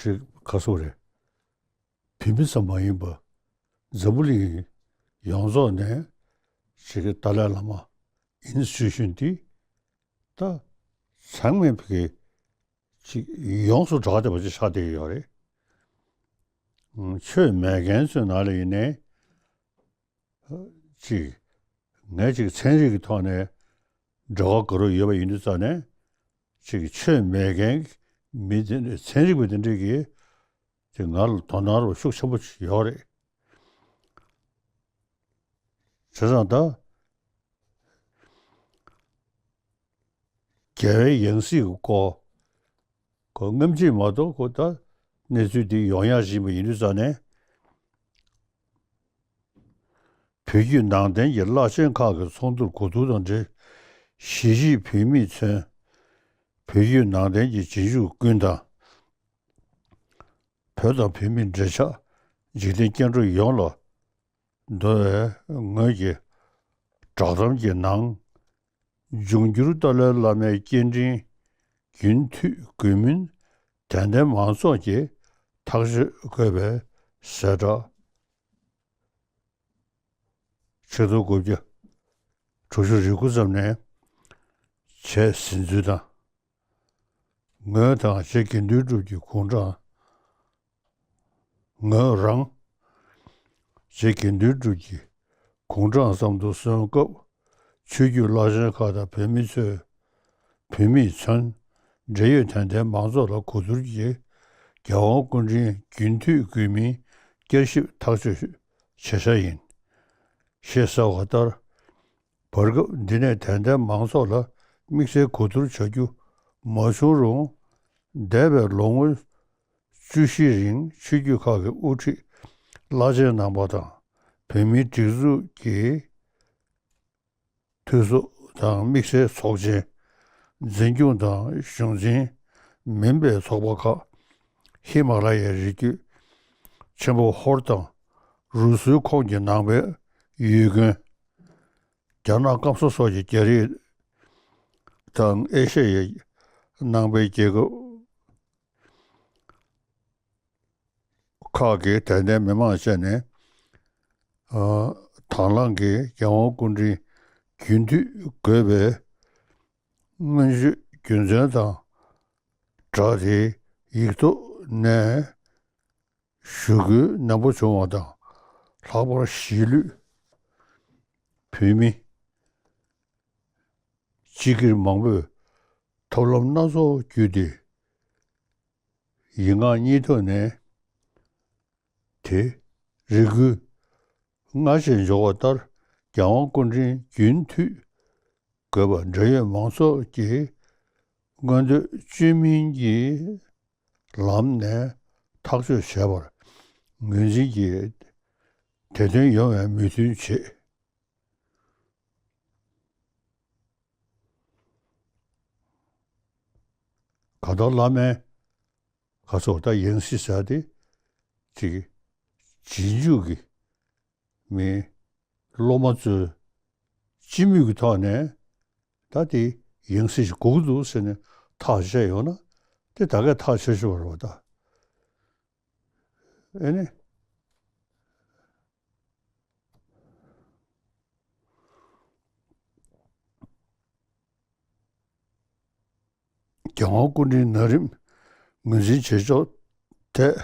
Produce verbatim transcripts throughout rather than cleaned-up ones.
ཅིག་ག་སོགས་རེད། བོད་མི་ཙམ་མ་ཡིན་པར་འཛམ་བུ་གླིང་ཡོངས་རྫོགས་ནས་ཅིག་ཏཱ་ལའི་བླ་མ་ཨིན་སི་ཊི་ཊུ་ཤན་འདི་ད་ཚང་མས་ཕ་གི་ཅིག་ཡོངས་སུ་གྲགས་བསྡད་པ་ཅིག་ཆགས་བསྡད་ཡོད་རེད། ཆོས་མེད་མཁན་ཚོའི་ནང་ལ་ཡིན་ནའི་ཅིག་ངས་ཅིག་ཚན་རིག་གི་ཐོག་ནས་འབྲེལ་བ་དགའ་རབ་ཡོད་པ་ཡིན་དུས་ཙང་ནས་ཅིག་ཆོས་མེད་མཁན་མི་དེ་འདྲ་ཚན་རིག་པ་དེ་འདྲས་ཀྱིས་ཅིག་ང་ལ་དོ་སྣང་རོགས་ཤུགས་ཆེན་པོ་ཡོད་རེད། བྱས་ཙང་ད་རྒྱལ་བའི་ཡང་སྲིད་ཀྱི་སྐོར་ཁོ་སྔ་ཕྱི་མ་གཏོགས་ཁོ་ད་གནས་ཚུལ་འདི་ཡོང་ཡག་བཞིན་པ་ཡིན་དུས་ཙང་ནས། བོད་བརྒྱུད་ནང་བསྟན་གྱི་བླ་ཆེན་ཁག་གི་ཚོགས་འདུར་གོ་བསྡུར་དང་འབྲེལ། གཞིས་བྱེས་བོད་མིས་མཚོན། བོད་བརྒྱུད་ནང་བསྟན་གྱི་རྗེས་འཇུག་ཀུན་དང་། བོད་དང་བོད་མིའི་འབྲེལ་ཆགས་འཇིག་རྟེན་སྐྱེ་འགྲོ་ཡོངས་ལ་འདོར་བའི་ངོས་ཀྱི་བསྒྲགས་གཏམ་གྱི་ནང་། འབྱུང་འགྱུར་ཏཱ་ལའི་བླ་མའི་སྐྱེ་ཕྲེང་རྒྱུན་མཐུད་དགོས་མིན་དད་ལྡན་མང་ཚོགས་ཀྱིས་ཐག་གཅོད་དགོས་པའི་གསལ་བསྒྲགས། ཆིག་སྟོང་དགུ་བརྒྱ་དྲུག་ཅུ་རེ་དགུ་ཙམ་ནས་བྱས་ཟིན་ཚུལ་དང་། ངོས་དང་རྗེ་དགེ་འདུན་གྲུབ་ཀྱི་དགུང་གྲངས། ངོས་རང་རྗེ་དགེ་འདུན་གྲུབ་ཀྱི་དགུང་གྲངས་ཙམ་དུ་སོན་སྐབས། ཆོས་བརྒྱུད་བླ་ཆེན་ཁག་དང་བོད་མི་ཚོས། བོད་མིས་མཚོན། འབྲེལ་ཡོད་དད་ལྡན་མང་ཚོགས་ལ་གོ་བསྡུར་གྱིས། རྒྱལ་དབང་སྐུ་ཕྲེང་རྒྱུན་མཐུད་དགོས་མིན་བསྐྱར་ཞིབ་ཐག་གཅོད་བྱེད་འཆར་ཡིན། ཞེས་གསལ་བ་ལྟར། བར་སྐབས་འདི་ནས་དད་ལྡན་མང་ཚོགས་ལ་དམིགས་བསལ་གོ་བསྡུར་བྱ་རྒྱུ་མ་བྱུང་རུང་། འདས་པའི་ལོ་ངོ་བཅུ་བཞི་རིང་ཆོས་བརྒྱུད་ཁག་གི་དབུ་ཁྲིད་བླ་ཆེན་རྣམ་པ་དང་། བོད་མིའི་སྒྲིག་འཛུགས་ཀྱི་འཐུས་ཚོགས་དང་དམིགས་བསལ་ཚོགས་ཆེན། འཛིན་སྐྱོང་དང་གཞུང་འཛིན་མིན་པའི་ཚོགས་པ་ཁག་ཧི་མ་ལ་ཡའི་རི་རྒྱུད་ཆེན་པོ་ཧོར་དང་རུ་སུའི་ཁོངས་ཀྱི་ནང་པའི་ཡུལ་དགོན། རྒྱ་ནག་སྐམ་ས་སོགས་ཀྱི་རྒྱ་རིགས་དང་ཨེ་ཤ་ཡའི་ནང་པའི་རྒྱལ་ཁབ་ཁག་གི་དད་ལྡན་མི་མང་བཅས་ནས། ཨ། དང་བླངས་ཀྱིས་རྒྱལ་དབང་སྐུ་ཕྲེང་རྒྱུན་མཐུད་དགོས་པའི་སྔོན་བརྗོད་རྒྱུ་མཚན་དང་སྦྲགས་ཏེ་ཡིག་ཐོག་ནས་ཞུ་སྐུལ་ནན་པོ་བྱུང་བ་དང་། ལྷག་པར་གཞིས་ལུས་བོད་མི་སྤྱི་སྒེར་མང་པོས་ཐབས་ལམ་སྣ་ཚོགས་བརྒྱུད་དེ། ཡིག་ངག་གཉིས་ཐོག་ནས་དེ་རེ་སྐུལ་སྔར་བཞིན་འབྱོར་བ་ལྟར། རྒྱལ་དབང་སྐུ་ཕྲེང་རྒྱུན་མཐུད་དགོས་པ་འབྲེལ་ཡོད་མང་ཚོགས་ཀྱི་མངོན་འདོད་བཅོས་མིན་གྱི་ལམ་ནས་ཐག་གཅོད་བྱས་པར་ངོས་འཛིན་གྱིས་དེ་དོན་ཡོང་བའི་མོས་མཐུན་བྱེད། གང་ལྟར་བླ་མའི་ག་ཚོད་ད་ཡང་སྲིད་ཟེར་དེ་ཅིག་རྗེས་འཇུག་གི་མི་སློབ་མ་ཚོས་སྤྱི་མོས་ཀྱི་ཐོག་ནས་ད་དེ་ཡང་སྲིད་ཞིག་དགོས་ཀྱི་འདུག་ཟེར་ནས་ཐག་བཅད་ཡོང་ན་དེ་ད་གས་ཐག་ཆོད་ཆོད་རེད་བ་ད། ཨེ་ནི། རྒྱལ་དབང་སྐུ་ཕྲེང་ན་རིམ་ངོས་འཛིན་བྱེད་ཕྱོགས་ཐད་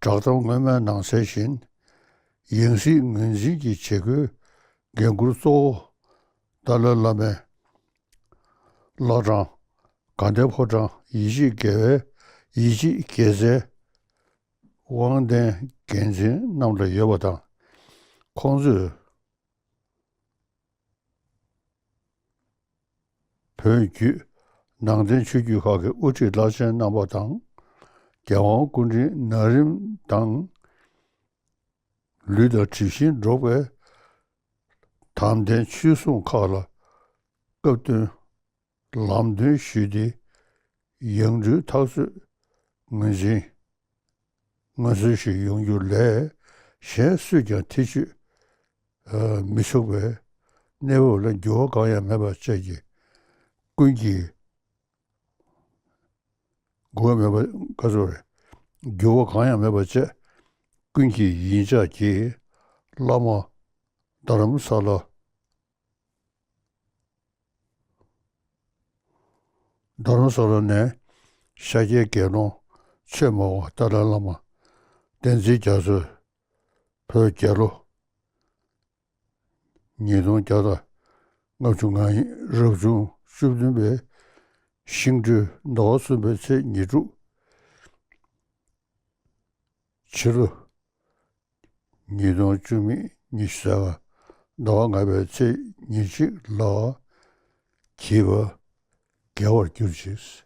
བསྒྲགས་གཏམ་སྔོན་མའི་ནང་གསལ་བཞིན། ཡང་སྲིད་ངོས་འཛིན་གྱི་བྱེད་སྒོའི་འགན་འཁུར་གཙོ་བོ་ཏཱ་ལའི་བླ་མའི་བླ་བྲང་དགའ་ལྡན་ཕོ་བྲང་ཡིད་ཆེས་དགེ་བའི་ཡིད་ཆེས་དགེ་རྩའི་དབང་ལྡན་འགན་འཛིན་རྣམས་ལ་ཡོད་པ་དང་། ཁོང་ཚོས་བོད་བརྒྱུད་ནང་བསྟན་ཆོས་བརྒྱུད་ཁག་གི་དབུ་ཁྲིད་བླ་ཆེན་རྣམ་པ་དང་། རྒྱལ་དབང་སྐུ་ཕྲེང་ན་རིམ་དང་། ལུས་དང་གྲིབ་བཞིན་འགྲོགས་པའི་དམ་ལྡན་ཆོས་སྲུང་ཁག་ལ་སྐབས་བསྟུན་ལམ་སྟོན་ཞུས་ཏེ། ཡང་སྤྲུལ་ཐག་གཅོད་ངོས་འཛིན་མངོན་གསལ་ཞིག་ཡོང་རྒྱུ་ལས་གཞན་སུས་ཀྱང་ཐེ་བྱུས་མི་ཆོག་པའི་གནས་བབ་ལ་འགྱུར་བ་གང་ཡང་མེད་པ་བཅས་ཀྱི་ཀུན་གྱིས་འགུག་མེད་པ་ག་ཚོད་རེད། འགྱུར་བ་གང་ཡང་མེད་པ་བཅས་ཀུན་གྱི་ཡིད་འཇགས་ཀྱིས། བླ་མ་རྡ་རམ་ས་ལ། རྡ་རམ་ས་ལ་ནས་ཤཱཀྱའི་དགེ་སློང་ཆོས་སྨྲ་བ་ཏཱ་ལའི་བླ་མ་བསྟན་འཛིན་རྒྱ་མཚོས་བོད་རྒྱལ་ལོ་ཉིས་སྟོང་བརྒྱ་དང་ལྔ་བཅུ་ང་གཉིས་རབ་བྱུང་བཅུ་བདུན་པའི་ཤིང་སྦྲུལ་ཟླ་བ་གསུམ་པའི་ཚེས་ཉེར་དྲུག་ཕྱི་ལོ་ཉིས་སྟོང་བཅུ་མེད་ཉི་ཤུ་རྩ་ལྔ་ཟླ་བ་ལྔ་པའི་ཚེས་ཉེར་གཅིག་ལ་གྱེས་པ་རྒྱལ་བར་གྱུར་ཅིག།